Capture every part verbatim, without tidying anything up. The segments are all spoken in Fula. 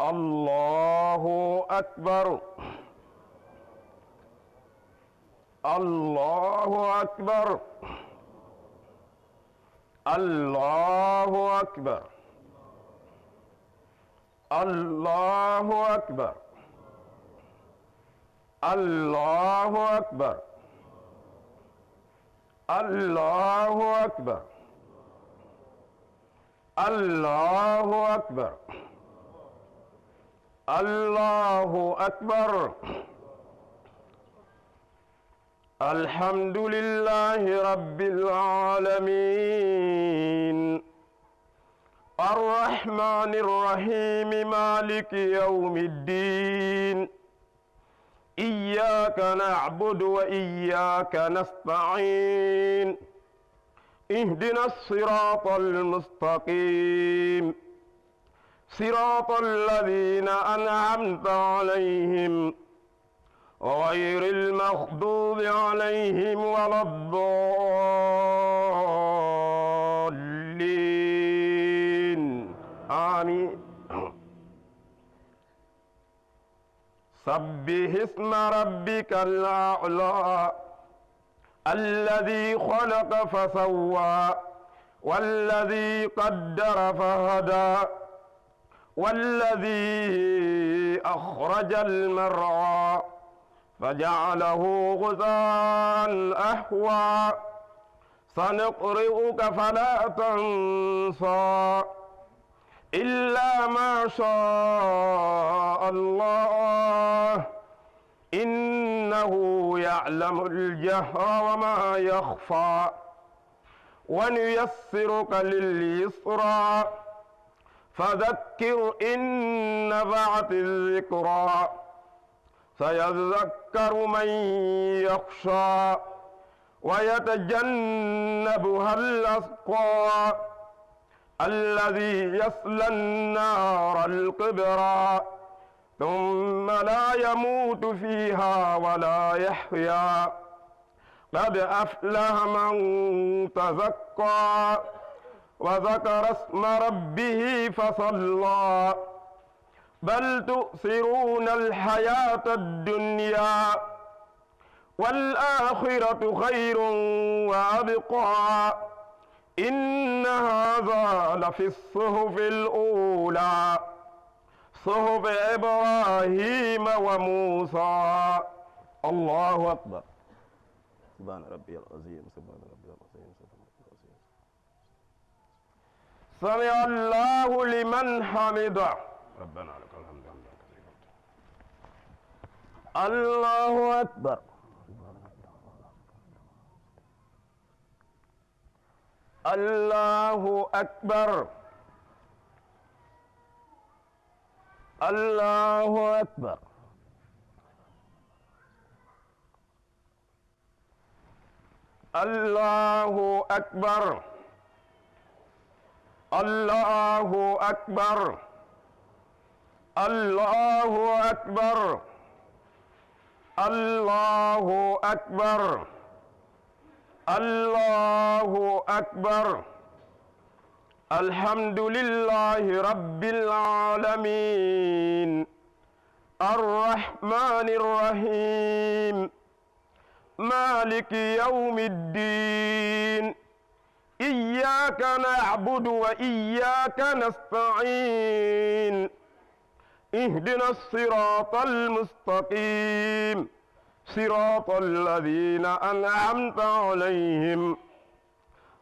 الله أكبر. الله أكبر. الله أكبر. الله أكبر. الله أكبر. الله أكبر. الله أكبر. الله أكبر. الحمد لله رب العالمين. الرحمن الرحيم. مالك يوم الدين. إياك نعبد وإياك نستعين. اهدنا الصراط المستقيم. صراط الذين أنعمت عليهم غير المغضوب عليهم ولا الضالين. آمين. سبح اسم ربك الأعلى. الذي خلق فسوى والذي قدر فهدى والذي أخرج المرعى فجعله غثاء أحوى. سنقرئك فلا تنسى إلا ما شاء الله إنه يعلم الجهر وما يخفى. ونيسرك لليسرى فذكر إن نفعت الذكرى سيذكر من يخشى ويتجنبها الأشقى الذي يصلى النار الكبرى ثم لا يموت فيها ولا يحيا. قد أفلح من تزكى وذكر اسم ربه فصلى. بل تؤثرون الحياة الدنيا والآخرة خير وأبقى. إن هذا لفي الصحف الأولى صحف إبراهيم وموسى. الله أكبر. سبحان ربي العظيم، سبحان ربي العظيم، سبحان ربي العظيم. سمع الله لمن حمده. ربنا لك الحمد حمدا كثيرا. الله أكبر. الله أكبر. الله أكبر. الله أكبر. الله أكبر. الله أكبر. الله أكبر. الله أكبر. الحمد لله رب العالمين. الرحمن الرحيم. مالك يوم الدين. إياك نعبد وإياك نستعين. اهدنا الصراط المستقيم. صراط الذين أنعمت عليهم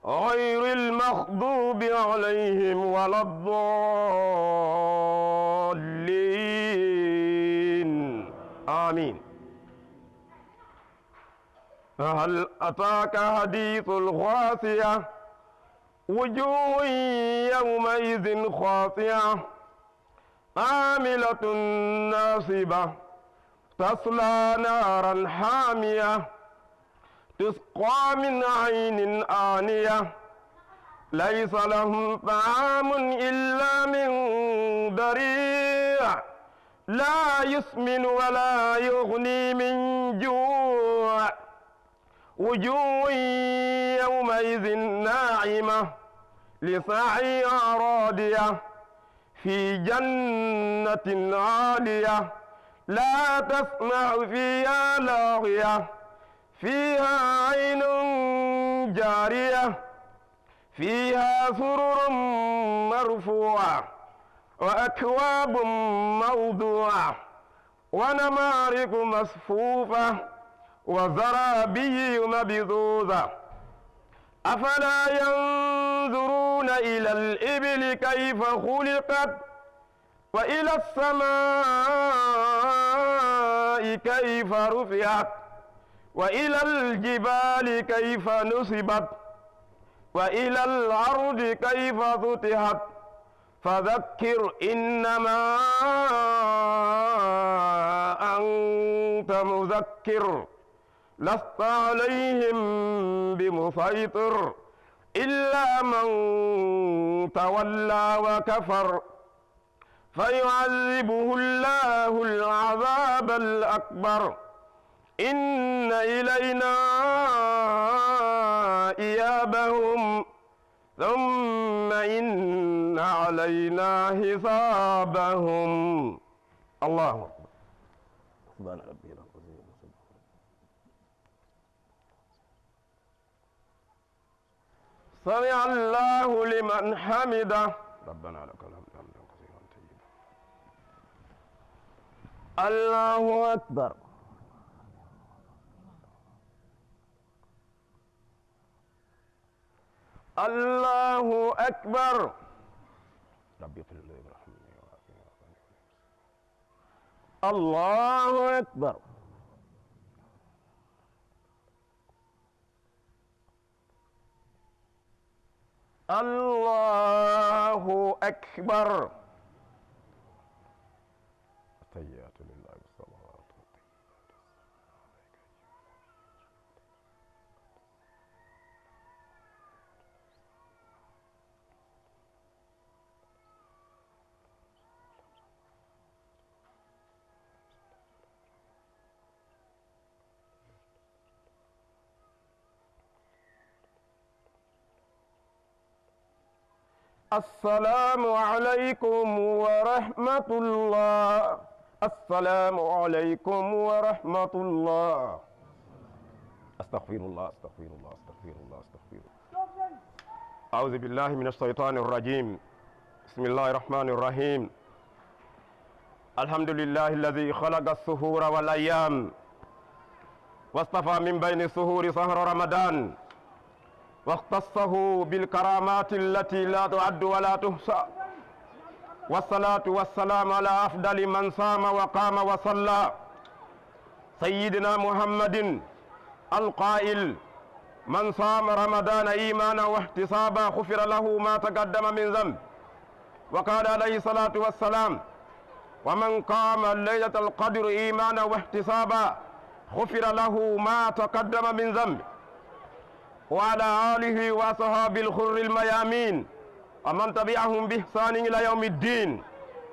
غير المغضوب عليهم ولا الضالين. آمين. هل أتاك حديث الغاشية. وجوه يومئذ خاشعة. عاملة ناصبة. تصلى نارا حامية. تسقى من عين آنية. ليس لهم طعام إلا من ضريع. لا يسمن ولا يغني من جوع. وجوه يومئذ ناعمة. لسعيها راضية. في جنة عالية لا تسمع فيها لاغية فيها عين جارية فيها سرر مرفوعة وأكواب موضوعة ونمارق مصفوفة وزرابي مبثوثة أفلا ينظرون إلى الإبل كيف خلقت وإلى السماء كيف رفعت وإلى الجبال كيف نصبت وإلى الأرض كيف سطحت فذكر إنما أنت مذكر لست عليهم بمسيطر إلا من تولى وكفر فيعذبه الله العذاب الأكبر إن إلينا إيابهم ثم إن علينا حسابهم. الله أكبر. سبحان ربي العظيم. سمع الله لمن حمده. ربنا لك الحمد حمدا كثيرا طيبا. الله أكبر. الله أكبر. ربي اغفر لي وارحمني وعافني واعف عني. الله أكبر. الله أكبر. التحيات لله والصلوات والطيبات. السلام عليكم ورحمة الله. السلام عليكم ورحمة الله. أستغفر الله، أستغفر الله، أستغفر الله، أستغفر الله. أعوذ بالله من الشيطان الرجيم. بسم الله الرحمن الرحيم. الحمد لله الذي خلق الشهور والأيام واصطفى من بين الشهور شهر رمضان واختصه بالكرامات التي لا تعد ولا تحصى، والصلاة والسلام على أفضل من صام وقام وصلى سيدنا محمد القائل: "من صام رمضان إيمانا واحتسابا غفر له ما تقدم من ذنب". وقال عليه الصلاة والسلام: "ومن قام ليلة القدر إيمانا واحتسابا غفر له ما تقدم من ذنب". وعلى آله وأصحابه الغر الميامين ومن تبعهم بإحسان إلى يوم الدين.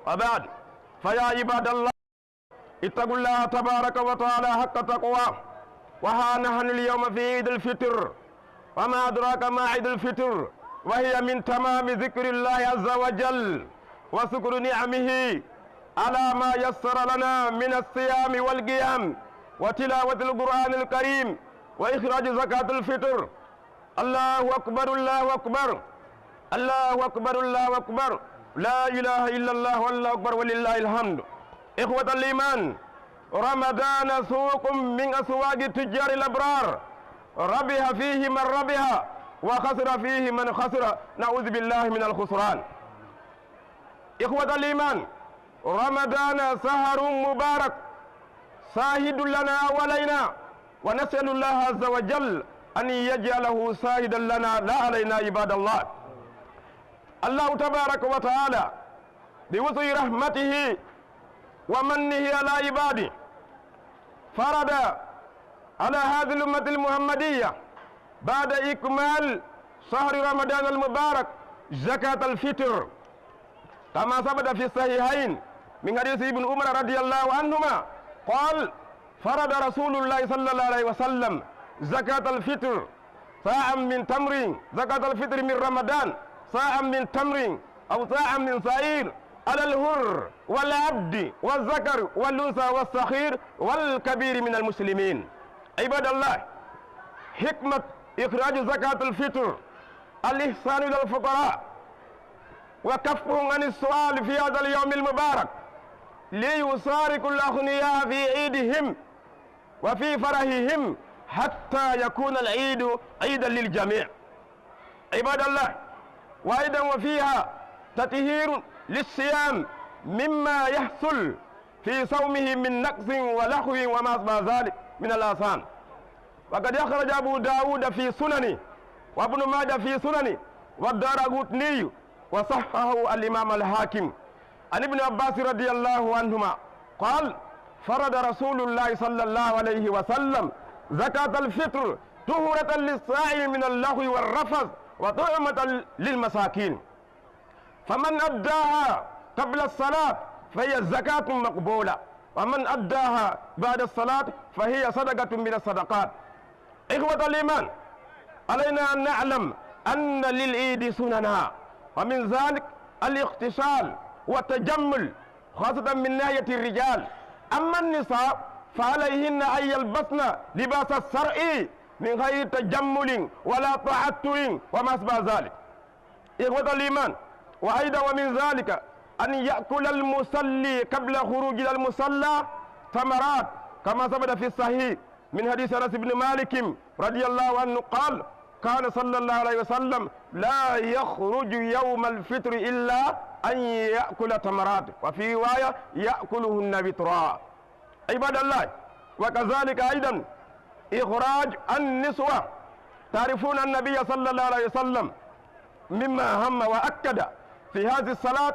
وبعد، فيا عباد الله، اتقوا الله تبارك وتعالى حق تقواه. وها نحن اليوم في عيد الفطر، وما أدراك ما عيد الفطر، وهي من تمام ذكر الله عز وجل وشكر نعمه على ما يسر لنا من الصيام والقيام وتلاوة القرآن الكريم وإخراج زكاة الفطر. الله أكبر، الله أكبر، الله أكبر، الله أكبر، لا إله إلا الله، الله أكبر، ولله الحمد. إخوة الإيمان، رمضان سوق من أسواق تجار الأبرار، ربح فيه من ربح وخسر فيه من خسر، نعوذ بالله من الخسران. إخوة الإيمان، رمضان شهر مبارك شاهد لنا وعلينا، ونسأل الله عز وجل أن يجعله شاهدا لنا لا علينا، عباد الله. الله تبارك وتعالى بوسع رحمته ومنه على عباده فرض على هذه الأمة المحمدية بعد إكمال شهر رمضان المبارك زكاة الفطر، كما ثبت في الصحيحين من حديث ابن عمر رضي الله عنهما قال: "فرض رسول الله صلى الله عليه وسلم زكاة الفطر صاعا من تمر، زكاة الفطر من رمضان، صاعا من تمر أو صاعا من شعير على الحر والعبد والذكر والأنثى والصغير والكبير من المسلمين. عباد الله، حكمة إخراج زكاة الفطر الإحسان إلى الفقراء وكفهم عن السؤال في هذا اليوم المبارك، ليشاركوا الأغنياء في عيدهم وفي فرحهم حتى يكون العيد عيدا للجميع. عباد الله، وأيضا وفيها تطهير للصيام مما يحصل في صومه من نقص ولغو وما أشبه ذلك من الآثام. وقد أخرج أبو داود في سننه، وابن ماجه في سننه، والدارقطني، وصححه الإمام الحاكم. عن ابن عباس رضي الله عنهما قال: فرض رسول الله صلى الله عليه وسلم زكاة الفطر طهرة للصائم من اللغو والرفث وطعمة للمساكين، فمن أداها قبل الصلاة فهي زكاة مقبولة، ومن أداها بعد الصلاة فهي صدقة من الصدقات. إخوة الإيمان، علينا أن نعلم أن للعيد سننا، ومن ذلك الاغتسال والتجمل، خاصة من ناحية الرجال. أما النساء فعليهن أن يلبسن لباس الشرع من غير تجمل ولا تعطر وما أشبه ذلك. إخوة الإيمان، وأيضا ومن ذلك أن يأكل المصلي قبل خروج إلى المصلى تمرات، كما ثبت في الصحيح من حديث أنس بن مالك رضي الله عنه قال: كان صلى الله عليه وسلم لا يخرج يوم الفطر إلا أن يأكل تمرات، وفي رواية يأكلهن وترا. عباد الله، وكذلك أيضا إخراج النسوة. تعرفون النبي صلى الله عليه وسلم مما هم وأكد في هذه الصلاة،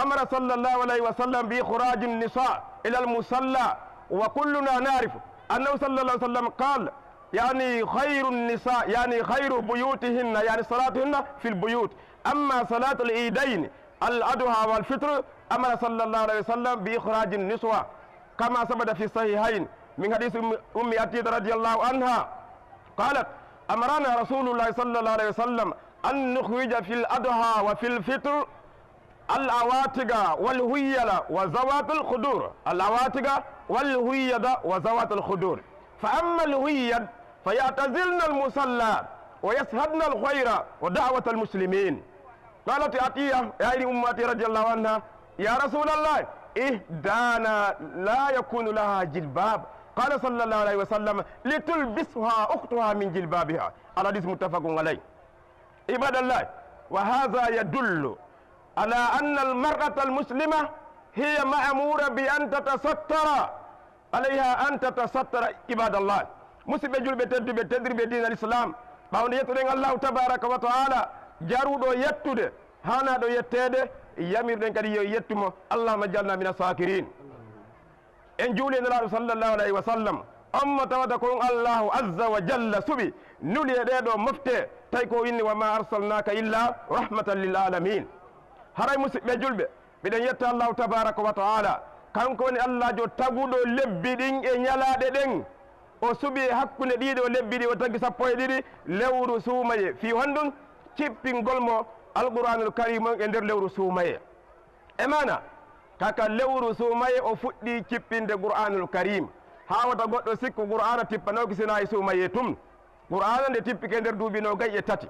أمر صلى الله عليه وسلم بإخراج النساء إلى المصلى، وكلنا نعرف أنه صلى الله عليه وسلم قال: يعني خير النساء، يعني خير بيوتهن، يعني صلاتهن في البيوت. أما صلاة العيدين الأضحى والفطر، أمر صلى الله عليه وسلم بإخراج النسوة، كما ثبت في الصحيحين من حديث أم، أم عطية رضي الله عنها قالت: أمرنا رسول الله صلى الله عليه وسلم أن نخرج في الأضحى وفي الفطر العواتق والحيض وذوات الخدور، العواتق والحيض وذوات الخدور. فأما الحيض فيعتزلن المصلى ويشهدن الخير ودعوة المسلمين. قالت عطية، يعني أم عطية رضي الله عنها: يا رسول الله، إحدانا لا يكون لها جلباب. قال صلى الله عليه وسلم: لتلبسها أختها من جلبابها. الحديث متفق عليه. عباد الله، وهذا يدل على أن المرأة المسلمة هي مأمورة بأن تتستر، عليها أن تتستر. عباد الله، musidɓe julɓe tedduɓe, teddirɓe diina l'islam, ɓawde yettuɗen Allahu tabaraka wa taala, jaruɗo yettude, hanaɗo yetteede, yamirɗen kadi yo yettumo. Allahumma jalna mina shakirin. En juuli e Nelaaɗo sallallahu alayhi wa sallam, on mo tawata ko on Allahu azza wa jalla suɓi, nuli e ɗee ɗoo mofte, tawi ko o inni: "Wa ma arsalnaka illa rahmatan lil alamin." Haray, musidɓe julɓe, miɗen yetta Allahu tabaraka wa taala, kanko woni Allaajo taguɗo lebbi ɗin e ñalaaɗe ɗen. O suɓi e hakkunde ɗii ɗoo lebbi ɗi, o tagi sappo e ɗiɗi lewru suumaye. Fii honɗun? Cippingol mo Alqur'aanul Kariim on e nder lewru suumaye. E maana, kaka lewru suumaye o fuɗɗii cippinde Qur'aanul Kariim. Haa wota goɗɗo sikku Qur'aana tippanooki sinaa e suumaye tun. Qur'aana nde tippike nder duuɓi noogay e tati.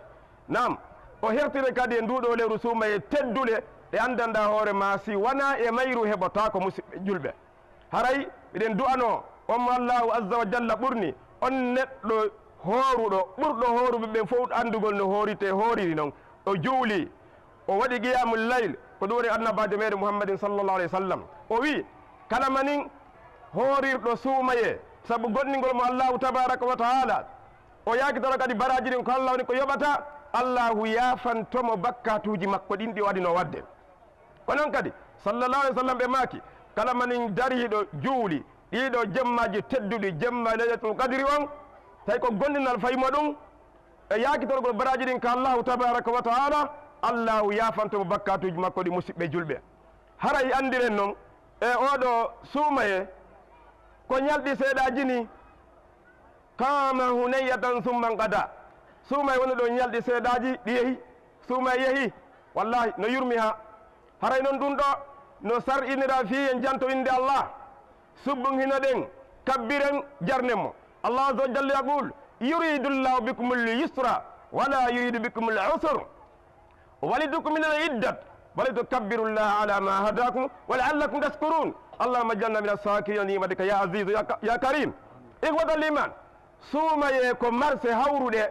Naam, o hertiri kadi e nduu ɗoo lewru suumaye teddule ɗe anndanɗaa hoore maa, si wanaa e mayru heɓotaako, musidɓe julɓe. Haray miɗen du'anoo on mo Allaahu azza wa jalla ɓurni, on neɗɗo hooruɗo, ɓurɗo hooruɓe ɓen fow anndugol no hooritee, hooriri non. O juuli, o waɗi qiyaamul layl, ko ɗun woni Annabaajo meeɗen Muhammadin sallallahu alayhi wa sallam. O wi'i, kala manin hoorirɗo suumaye, sabu gomɗingol mo Allaahu tabaaraka wa ta'aala, o yaakitoro kadi baraaji ɗin ko Alla woni ko yoɓata, Allaahu yaafanto mo bakkaatuuji makko ɗin ɗi o adinoo waɗde. Ko non kadi, sallallahu alayhi wa sallam, ɓe maaki, kala manin dariiɗo juuli ɗii ɗoo jemmaaji tedduɗi, jemma Laylatul Qadri on, tawi ko gomɗinal fawi mo ɗun, e yaakitorgol baraaji ɗin ka Allaahu tabaaraka wa ta'aala, Allaahu yaafanto mo bakkaatuuji makko ɗi, musidɓe julɓe. Haray anndiren non, e oo ɗoo suumaye, ko ñalɗi seeɗaaji nii, qaama hunayyatan summa inqada. Suumaye woni ɗoo ñalɗi seeɗaaji ɗi yehi, suumaye yehi, wallaahi, no yurmi haa. Aray noon ɗum ɗo no sar'inira fii en janto innde Allah, subbunhino ɗen, kabbiren, jarnen mo. Allah azza wa jalla yaqul, yuridu llahu bikumul yusra wala yuridu bikumul usra walitukmilul iddat walitukabbiru llaha ala ma hadakum wa la'allakum tashkurun. Allahumma ij'alna min as-shakirin li ni'matika ya azizu ya ka-, ya karim. Ikhwatal iman, suumayee ko marse hawruɗe,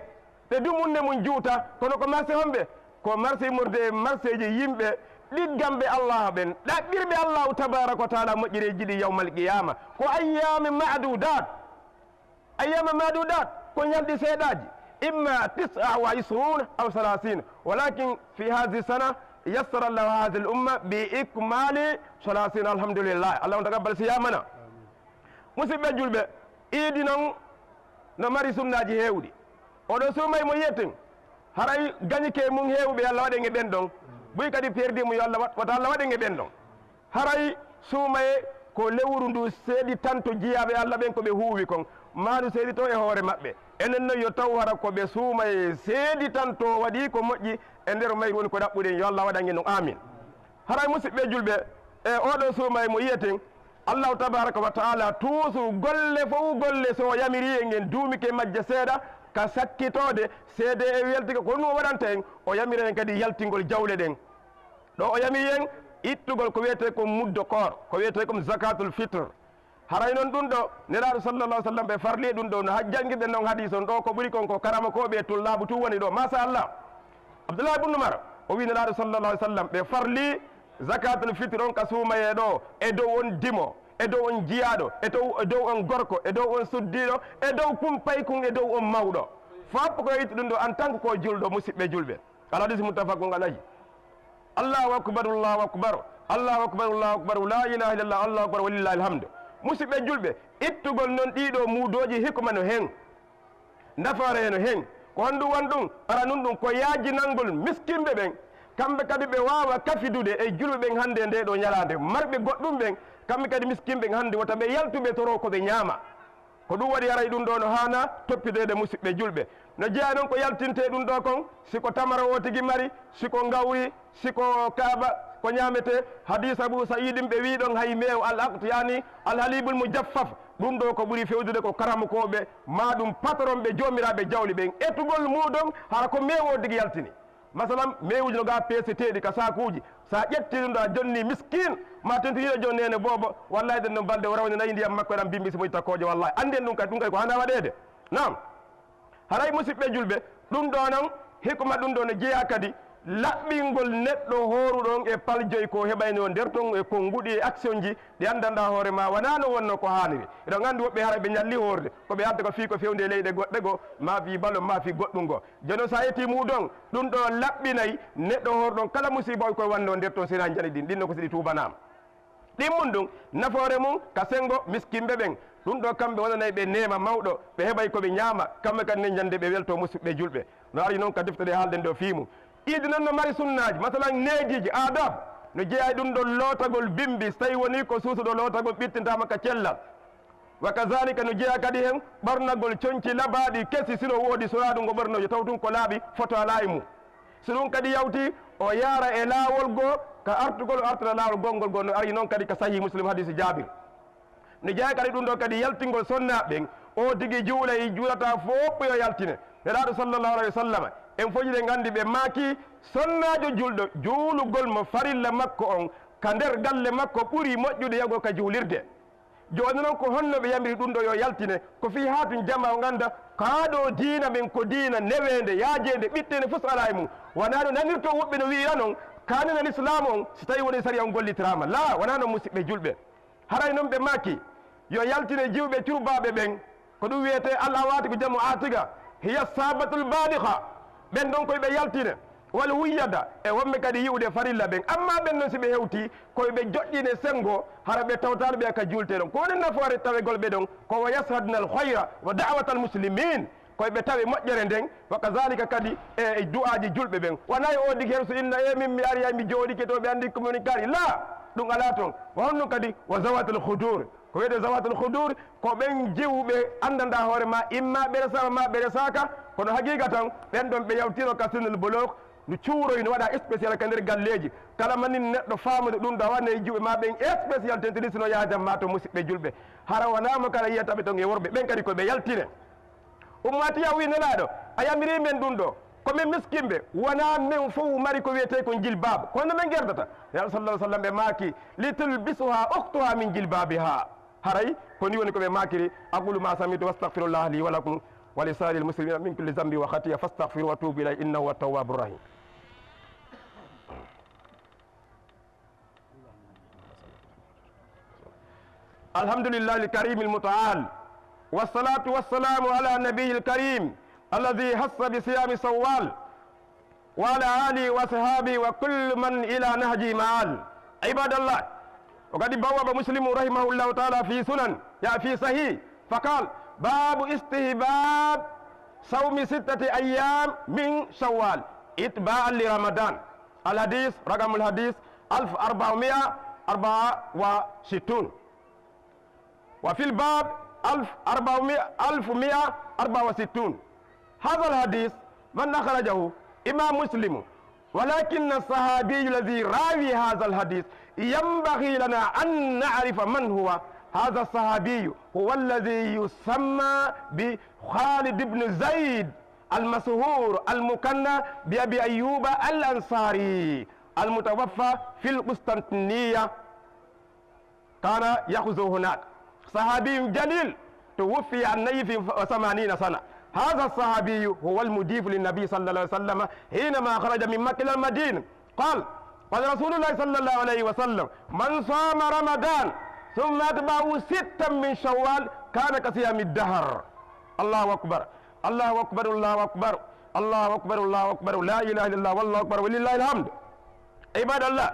ɗe dumunne mum juuta, kono ko marse homɓe? Ko marse immorde e marseeji yimɓe ɗigganɓe Allah ɓen, ɗaɓɓirɓe Allahu tabaraka wa taala moƴƴereeji ɗi yawmal qiyama. Ko ayyamin ma'dudat. Ayyama madudat, ko ñalɗi seeɗaaji, imma tis'a wa ishruna aw salasina, walakin fi hadhihi sana yassara Allahu hadhihi al-umma bi ikmali salasina, alhamdulillah, Allahumma taqabbal siyamana. Musidɓe julɓe, iidi noon no mari sunnaaji heewɗi. Oɗo suumay mo yiyeten, haray gañike mum heewɓe, yo Allah waɗen e ɓen ɗon. Buy kadi perdi mo, yo Allah wa-, wata Allah waɗen e ɓen ɗon. Haray suumayee ko lewru ndu seeditanto jiyaaɓe Allah ɓen ko ɓe huuwi kon, maa ndu seedito e hoore maɓɓe. Enen non yo taw hara ko ɓe suumayee seeditanto waɗi ko moƴƴi e nder mayru woni ko ɗaɓɓuɗen, yo Allah waɗan en ɗum. Amin. Haray musidɓe julɓe, e oɗo suumayee mo yiyeten, Allahu tabaraka wa taala tuusu golle fof golle, so o yamiri en, en duumike majje seeɗa ka sakkitoode, seede e weltike ko ɗum o waɗanta en, o yamira en kadi yaltingol jawle ɗen. Ɗo o yamiri en ittugol ko wiyetee kon muddo koor, ko wiyetee kon zakatul fitr. Haray noon ɗum ɗo Nelaaɗo sallallahu alaihi wasallam ɓe farli ɗum ɗo, no ha-, janngirɗen noon hadiis on ɗo, ko ɓuri kon ko karamokooɓe e tullaabu tun woni ɗo. Masha Allah. Abdullah ibn Umar, o wi Nelaaɗo sallallahu alaihi wasallam ɓe farli zakatul fitr on ka suumayee ɗo, e dow on dimo, e dow on jiyaaɗo, e dow, e dow on gorko, e dow on suddiiɗo, e dow kum paykun, e dow on mawɗo. Fof ko itti ɗum ɗo en tant que ko julɗo, musidɓe julɓe. Al hadis muttafaqun alayhi. Allahu akbar, Allahu akbar, Allahu akbar, Allahu akbar, la ilaha illallah, Allahu akbar, walillahi alhamd. Musidɓe julɓe, ittugol noon ɗiɗo muudooji hikma no hen, nafoore no hen. Ko honɗum woni ɗum? Ara nun ɗum ko yaajinangol miskinɓe ɓen. Kamɓe kadi ɓe waawa kafidude e julɓe ɓen hannde e nde ɗo ñalaande. Marɓe goɗɗum ɓen, kamɓe kadi miskinɓe ɓen hannde wota ɓe yaltu ɓe toroo ko ɓe ñaama. Ko ɗum waɗi haray ɗum ɗo no haana toppideede, musidɓe julɓe. No jeyaa noon ko yaltintee ɗum ɗo kon, si ko tamaro o tigi mari, si ko ngawri, si ko kaaba, ko ñaametee. Hadiis Abu Sa'iidin ɓe wii ɗon hay meew al aqt, yaani al halibul mujaffaf. Ɗum ɗo ko ɓuri fewdude ko karamokooɓe, maa ɗum patron ɓe joomiraaɓe jawle ɓen. Etugol muuɗum, hara ko meew o tigi yaltini. Masalan, meewuuji no gaa peeseteeɗi ka saakuuji. So a ƴetti ɗum ɗo, a jonni miskin, ma tentiniiɗo joom neene boobo, wallahi ɗen ɗon balɗe o rawni nayi ndiyam makko eɗan bimbi si moƴƴi takkooje, wallahi. Annden ɗum kadi, ɗum kadi ko hana waɗeede. Naam. Haray musidɓe julɓe, ɗum ɗo noon, hikma ɗum ɗo no jeyaa kadi laɓɓingol neɗɗo hooruɗo on e paljoy ko heɓayno nder ton e konnguɗi e action ji ɗi anndanɗaa hoore ma wanaa no wonno ko haaniri. Eɗon anndi woɓɓe hara ɓe ñalli hoorde, ko ɓe adda ko fii ko fewndi e leyɗe goɗɗe goo, ma fii balo, ma fii goɗɗum goo. Jooni noon, so a ƴettii muuɗum, ɗum ɗo laɓɓinay neɗɗo hoorɗo on kala musiiba o koye wonno nder ton, si hinaa jani ɗin, ɗin no ko si ɗi tuubanaama. Ɗin mum ɗum, nafoore mum ka senngo miskinɓe ɓen. Ɗum ɗo kamɓe wonanay ɓe neema mawɗo, ɓe heɓay ko ɓe ñaama, kamɓe kadi nden ñande ɓe welto, musidɓe julɓe. No ari noon ka defte ɗe haalɗen ɗo fii mum. Iidi noon no mari sunnaaji, masalan neediiji, adab, no jeyaa e ɗum ɗon lootagol bimbi, so tawi wonii ko suusuɗo lootagol ɓittintaama ka cellal. Wa kazalika no jeyaa kadi hen ɓornagol conci labaaɗi kesi, sino woodi soraaɗo ngo ɓornoo, yo taw tun ko laaɓi, foto alaa e mum. So ɗum kadi yawtii, o yaara e laawol goo, ka artugol o artata laawol gonngol goo, no ari noon kadi ka Sahih Muslim, hadiisi Jaabir. No jeyaa kadi ɗum ɗo kadi yaltingol sonnaaɓe ɓen, o tigi juula e juulata fof yo yaltine. Nelaaɗo sallallahu alayhi wa sallam, en fof hiɗen anndi ɓe maaki, sonnaajo julɗo, juulugol mo farilla makko on ka nder galle makko ɓuri moƴƴude yahgol ka juulirde. Jooni noon, ko honno ɓe yamiri ɗum ɗo yo yaltine? Ko fii haa tun jamaa on annda, kaa ɗoo diina men ko diina neweende, yaajeende, ɓitteende, fof so alaa e mum. Wanaa no nanirtoo woɓɓe no wi'ira noon, kaa nena Lislaam on, si tawii wonii sariya on gollitiraama. Laa, wanaa noon, musidɓe julɓe. Haray noon ɓe maaki, yo yaltine jiwɓe curbaaɓe ɓen. Ko ɗum wiyetee al awaatiqu, jamu aatiqa, hiya saabatul baaliqa. Ɓen ɗon ko ɓe yaltine. Wal huyyada, e wonɓe kadi yi'ude farilla ɓen. Amma ɓen non si ɓe hewtii, ko ɓe joɗɗine senngo, hara ɓe tawtaano ɓe ka juulte ɗon. Ko woni nafoore tawegol ɓe ɗon? Ko wa yashhadna al khayra wa da'watal muslimin. Ko ɓe tawi moƴƴere nden, wa kazalika kadi e, e du'aaji julɓe ɓen. Wanaa e o tigi hen so inna, "E min mi ari, ay mi jooɗike to, ɓe anndi ko mi woni kaari." Laa, ɗum alaa toon. Wa honno kadi, wa zawatul khudur. Ko wiyetee zawatul khudur, ko ɓen jiwɓe anndanɗaa hoore ma, imma ɓe resaama, ma ɓe resaaka, kono haqiiqa tan, ɓen ɗon ɓe yawtiino ka sinnul bulugh, No cuuroy, no waɗa spécial ka nder galleeji. Kala manin neɗɗo faamude ɗum ɗo, a waɗa e juuɓe ma ɓen spécial, tentinisi no yaajam ma to, musiɓɓe julɓe. Hara wonaa mo kala yiyata ɓe ton e worɓe, ɓen kadi ko ɓe yaltine. Ummatiya wi Nelaaɗo, a yamiri men ɗum ɗo, ko men miskinɓe, wonaa men fof mari ko wiyetee ko jilbaab, kono men gerdata. Nelaaɗo sallallahu alaihi wasallam ɓe maaki, "Litulbisuha ukhtuha min jilbabiha." Haray ko ni woni ko ɓe maakiri. Aqulu ma sami'tu wastaghfirullaha li wa lakum wa li sa'iril muslimina min kulli dhanbin wa khati'a fastaghfiruhu wa tubu ilayhi innahu huwa tawwabur rahim. الحمد لله الكريم المتعال، والصلاة والسلام على النبي الكريم الذي خص بصيام شوال، وعلى آله وأصحابه وكل من إلى نهجه مآل. عباد الله، وقد بوب مسلم رحمه الله تعالى في سنن، يا في صحيح، فقال: باب استحباب صوم ستة أيام من شوال اتباعا لرمضان. الحديث، رقم الحديث ألف وأربعمائة وأربعة وستون، وفي الباب ألف وأربعمائة، ألف ومائة وأربعة وستون. هذا الحديث من أخرجه؟ إمام مسلم. ولكن الصحابي الذي راوي هذا الحديث ينبغي لنا أن نعرف من هو. هذا الصحابي هو الذي يسمى بخالد بن زيد المشهور المكنى بأبي أيوب الأنصاري المتوفى في القسطنطينية، كان يغزو هناك، صحابي جليل، توفي عن نحو وثمانين سنة. هذا الصحابي هو المضيف للنبي صلى الله عليه وسلم حينما خرج من مكة إلى المدينة، قال، قال رسول الله صلى الله عليه وسلم: من صام رمضان ثم أتبعه ستا من شوال كان كصيام الدهر. الله أكبر، الله أكبر، الله أكبر، الله أكبر، الله أكبر، لا إله إلا الله، والله أكبر، ولله الحمد. عباد الله،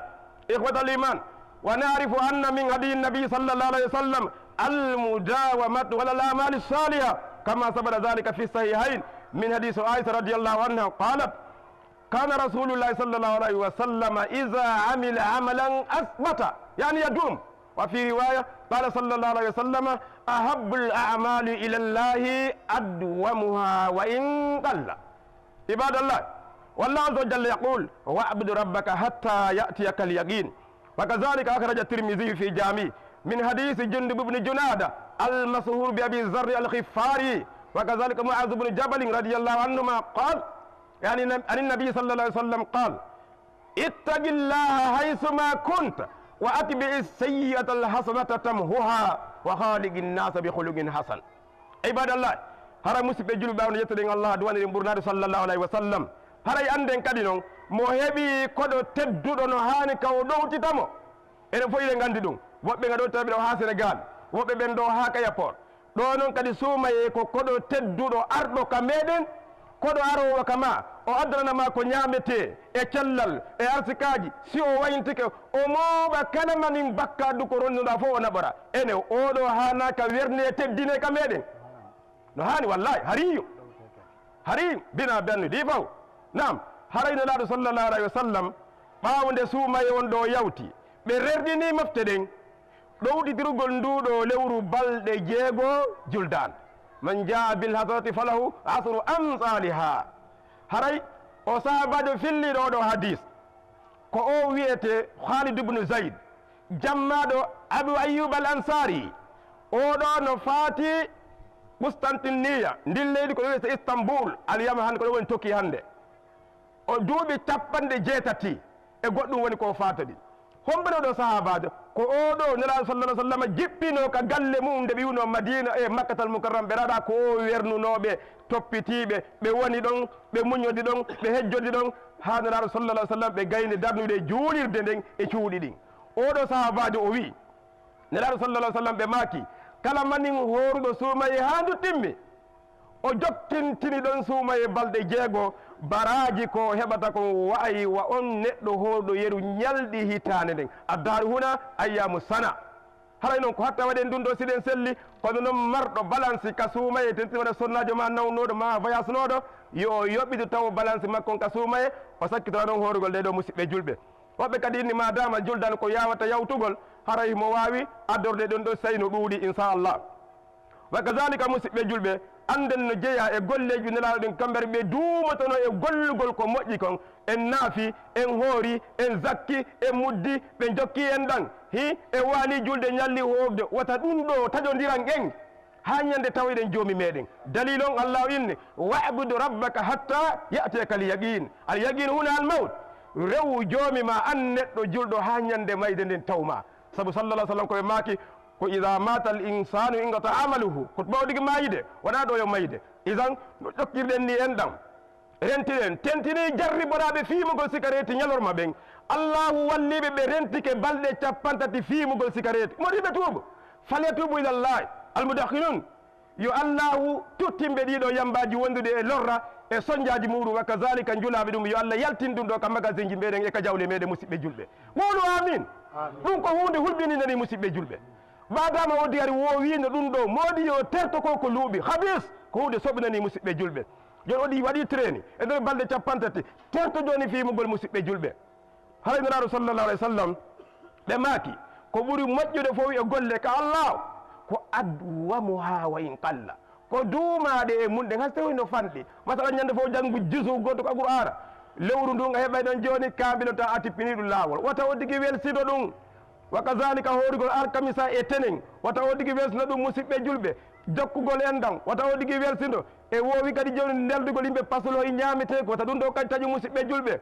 إخوة الإيمان، ونعرف أن من هدي النبي صلى الله عليه وسلم المداومة على الأعمال الصالحة، كما ثبت ذلك في الصحيحين من حديث عائشة رضي الله عنها قالت: كان رسول الله صلى الله عليه وسلم إذا عمل عملا أثبت، يعني يدوم. وفي رواية قال صلى الله عليه وسلم: أحب الأعمال إلى الله أدومها وإن قل. عباد الله، والله عز وجل يقول: واعبد ربك حتى يأتيك اليقين. وكذلك أخرج الترمذي في جامعه من حديث جندب بن جنادة المشهور بأبي ذر الغفاري، وكذلك معاذ بن جبل رضي الله عنهما قال، يعني عن النبي صلى الله عليه وسلم قال: اتق الله حيثما كنت وأتبع السيئة الحسنة تمحها وخالق الناس بخلق حسن. عباد الله، hara musiɓɓe julɓe, ɓaawo nde yettoɗen Allah, duwaniɗen ɓurnaade sallallahu alayhi wa sallam, haray annden kadi noon, mo heɓi koɗo tedduɗo no haani ka o ɗowtita mo. Enen fof eɗen nganndi ɗum. Woɓɓe nga ɗowtita ɓe ɗo haa Senegaal, woɓɓe ɓen ɗo haa ka airport. Ɗo noon kadi suumayee ko koɗo tedduɗo arɗo ka meɗen, koɗo aroowo ka ma, o addanana ma ko ñaametee e cellal e arsikaaji. Si o wayntike, o mooɓa kala manin bakkaadu ko ronnuɗaa fof o naɓora. Ene, oɗo haanaa ka wernee teddinee ka meɗen. No haani wallahi, hariyo. Hari bina benn di faw. Naam, haray Nelaaɗo sallallahu alayhi wa sallam, ɓaawo nde suumayee on ɗo yawti, ɓe rerɗini mofte ɗen. Ɗowtitirgol nduuɗo lewru balɗe jeego juldaande. Man jaa bil hasanati falahu asru amsaliha. Haray o sahabajo filliɗo oɗo hadis, ko o wiyete Khalid ibn Zayd, jammaɗo Abu Ayyub al Ansari. Oɗo no faati Qustantiniya, ndin leydi ko ɗo wiyete Istanbul, Aliyama hannde ko ɗo woni Toki hannde. O duuɓi capanɗe jeetati e goɗɗum woni ko o faatodi. Hombo no ɗo sahaabaajo? Ko oo ɗo Nelaaɗo sallallahu alaihi wasallam jippino ka galle mum nde ɓe wonno Madiina e Makkatal Mukarram, ɓe raɗa ko o wernunooɓe, toppitiiɓe, ɓe woni ɗon, ɓe muñodi ɗon, ɓe hejjodi ɗon, haa Nelaaɗo sallallahu alaihi wasallam ɓe gayni darnude juulirde nden e cuuɗi ɗin. Oo ɗo sahaabaajo o wi'i, Nelaaɗo sallallahu alaihi wasallam ɓe maaki, kala manin hooruɗo suumayee haa ndu timmi, o jokkintini ɗon suumayee balɗe jeego, baraaji ko heɓata kon wa'ay wa on neɗɗo hooruɗo yeru ñalɗi hitaande nden. Addahru huna ayyaamu sana. Haray non ko hatta waɗen ɗum ɗo siɗen selli, kono non marɗo balansi ka suumayee, tentinti waɗa sonnaajo ma nawnooɗo ma voyagenooɗo, yo o yoɓitu tawo balansi makko on ka suumayee, o sakkitora non hoorugol ɗee ɗoo musiɓɓe julɓe. Woɓɓe kadi inni, maadaama juldan ko yaawata yawtugol, haray mo waawi addorde ɗon ɗo sey no ɗuuɗi, inchallah. Wa kazalika, musiɓɓe julɓe, Annden no jeyaa e golleeji ɗi Nelaaɗo ɗin, kamɓe ɓe duumotonoo e gollugol ko moƴƴi kon. En naafi, en hoori, en zakki, en muddi, ɓe jokki en ɗan. Hi, e waali julde ñalli hoofde, wata ɗun ɗoo taƴondiran en haa ñande tawoyɗen Joomi meɗen. Dalil on, Allaahu inni: "Wa'bud rabbaka hatta ya'tiyaka al-yaqin." Al-yaqin huna al-mawt. Rewu Joomi maa, an neɗɗo julɗo, haa ñande mayde nden taw maa. Sabu, sallallahu alaihi wasallam, ko ɓe maaki, ko: "Idha mata al-insanu inqata amaluhu." Ko ɓawɗi ki maayude, wonaa ɗoo yo mayde. Idan, no ƴokkirɗen ni en ɗan, rentiɗen, tentinii jarriboraaɓe fiimugol sikareeti ñalorma ɓen. Allaahu walliiɓe ɓe rentike balɗe cappanɗe tati fiimugol sikareeti. Moɗi ɓe tuubu. "Falyatubu ilallahi al-mudakhinun." Yo Allaahu tuttin ɓe ɗii ɗoo yambaaji wonduɗi e lorra e sonjaaji muuɗum, wa kazalika njulaaɓe ɗum, yo Allah yaltin ɗum ɗoo ka magasinji meɗen e ka jawle meɗen, musiɓɓe julɓe. Qulu amin. Amin. Ɗum ko huunde hulɓininde ni, musiɓɓe julɓe. Ɓaadaama o di ari woowiino ɗum ɗoo, moodi yo terto ko ko luuɓi, habis, ko huunde soɓinani, musiɓɓe julɓe. Jooni o di waɗi treni e nder balɗe cappanɗe tati, terto jooni fiimugol, musiɓɓe julɓe. Haray Nelaaɗo sallallahu alaihi wasallam, ɓe maaki, ko ɓuri moƴƴude fof e golle ka Allah, ko adwamuha wa in qalla, ko duumaaɗe e mun ɗen, hay so tawii no fanɗi. Masalan, ñande fof janngu juzu gooto ka Qur'aana, lewru ndun a heɓay ɗon jooni kaamilo ta a tippinii ɗum laawol, wata o tigi welsito ɗum. Wa kazalika hoorugol alkamisa e tenen, wata o tigi welsito ɗum, musiɓɓe julɓe. Jokkugol enɗan, wata o tigi welsito. E woowi kadi jooni neldugol yimɓe pasolo e ñaameteeku, wata ɗum ɗoo kadi taƴu, musiɓɓe julɓe.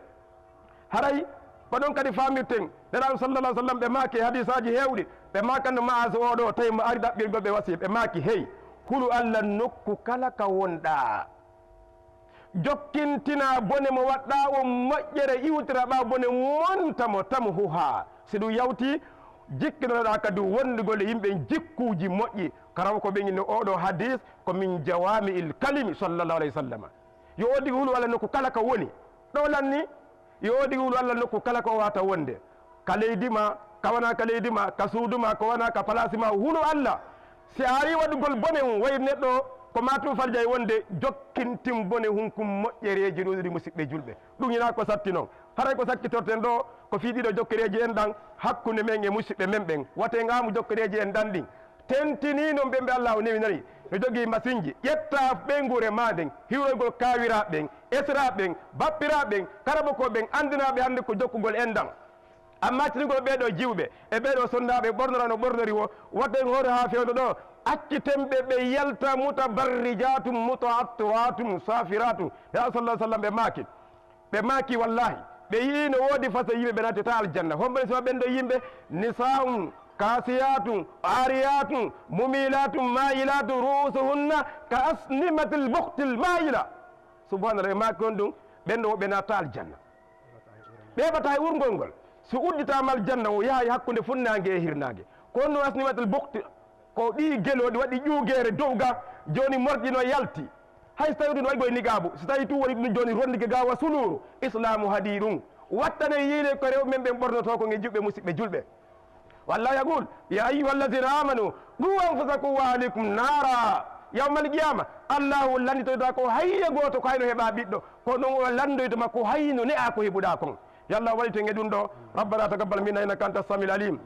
Haray ko ɗon kadi faamirten, Nelaaɗo sallallahu alaihi wasallam, ɓe maaki e hadiisaaji heewɗi, ɓe maakanno ma'azu oo ɗoo, tawi mo ari ɗaɓɓirgol ɓe wasiya, ɓe maaki, hey, hulu Allah nokku kala ka wonɗaa. Jokkintinaa bone mo waɗɗaa on moƴƴere, iwtira ɓaa bone mon, tamo tamhuhaa. Si ɗum yawtii, jikkinoɗaa kadi wonndugol e yimɓe jikkuuji moƴƴi. Karaw ko ɓe inno oo ɗoo hadiis ko min jawaami'il kalimi, sallallahu alaihi wasallam. Yo o tigi hulu Allah nokku kala ka woni. Ɗoo lanni, yo o tigi hulu Allah nokku kala ko o wata wonde. Ka leydi maa, ka wonaa ka leydi maa, ka suudu maa, ko wonaa ka palaasi maa, hulu Allah. Si a arii waɗugol bone hun, wayi neɗɗo ko maa tun farjay wonde, jokkintin bone hun kun moƴƴereeji ɗuuɗuɗi, musiɓɓe julɓe. Ɗum hinaa ko satti non. Haray ko sakkitorten ɗoo, ko fii ɗiɗo jokkereeji enɗan hakkunde men e musiɓɓe men ɓen. Wate ngaamu jokkereeji enɗan ɗin. Tentinii non ɓen ɓe Allaahu newinani, no jogii masinji. Ƴettaa ɓeynguure maa nden, hiwroygol kaawiraaɓe ɓen, esiraaɓe ɓen, bappiraaɓe ɓen, karabokooɓe ɓen, anndinaa ɓe hannde ko jokkugol enɗan. Amma tinigol ɓee ɗoo jiwɓe e ɓee ɗoo sonnaaɓe ɓornora no ɓornori woo, waten hoore haa fewndo ɗoo, acciten ɓe ɓe yalta mutabarrijaatum, muta'attiraatum, saafiraatum. Ya sallallahu alaihi wasallam, ɓe maaki, ɓe maaki, wallahi, ɓe yi'i no woodi façon yimɓe ɓe naatata aljanna. Hombo ne sima ɓen ɗoo yimɓe? Nisaa'un kaasiyaatun aariyaatun mumiilaatun maa'ilaatun ru'uusuhunna ka asnimatil bukhtil maa'ila. Subhanallah, ɓe maaki on ɗum, ɓen ɗoo ɓe naatata aljanna. Ɓe heɓata hay urngol ngol. So udditaama aljanna, o yahay hakkunde funnaange e hirnaange. Ko honno asnimatil bukhti? Ko ɗii gelooɗi waɗi ƴuugeere dow ga, jooni morƴi no yalti. Hay so tawii ɗum waɗi koye niqaabu, so tawii tun woni ɗum jooni rondike ga wa suluuru, Islaamu haɗii ɗum. Wattanee yiile ko rewɓe men ɓen ɓornotoo kon e juɓɓe, musiɓɓe julɓe. Wallahu yaqul, ya ayyuhallazina amanu, qu anfusakum wa ahlikum naara. Yawmal qiyaama, Allaahu lannditoyta ko hay e gooto ko hay no heɓaa ɓiɗɗo, ko ɗum o lanndoytuma ko hay no ne'aa ko heɓuɗaa kon. Yo Allah wallitu en e ɗum ɗoo. ربنا تقبل منا إنك أنت السميع العليم،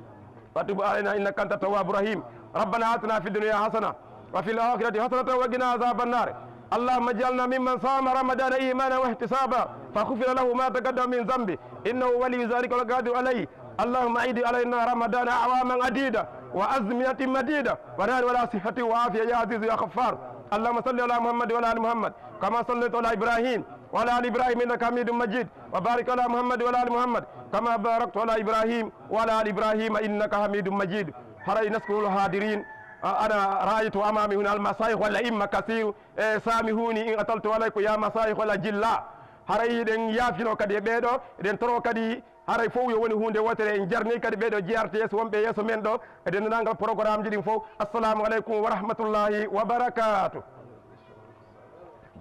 وتب علينا إنك أنت التواب الرحيم. ربنا آتنا في الدنيا حسنة وفي الآخرة حسنة وقنا عذاب النار. اللهم اجعلنا ممن صام رمضان إيمانا واحتسابا فغفر له ما تقدم من ذنبه إنه ولي ذلك والقادر عليه. اللهم أعد علينا رمضان أعواما عديدة وأزمنة مديدة ونحن على صحة وعافية يا عزيز يا غفار. اللهم صل على محمد وعلى آل محمد كما صليت على إبراهيم وعلى آل إبراهيم إنك حميد مجيد. وبارك على محمد وعلى آل محمد كما باركت على إبراهيم وعلى آل إبراهيم إنك حميد مجيد. Haray نذكر الحاضرين. أنا رأيت أمامي هنا المشايخ والأئمة كثير. Eh, سامحوني إن أطلت عليكم يا مشايخ الأجلاء. Haray eɗen yaafino kadi e ɓee ɗoo, eɗen toro kadi haray fof yo woni huunde wootere. En jarnii kadi ɓee ɗoo G R T S wonɓe yeeso men ɗoo, e denndaangal programmeji ɗin fof. Assalamu aleykum wa rahmatullahi wa barakatuh.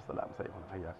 Salam, Seykhuna, hayyakum.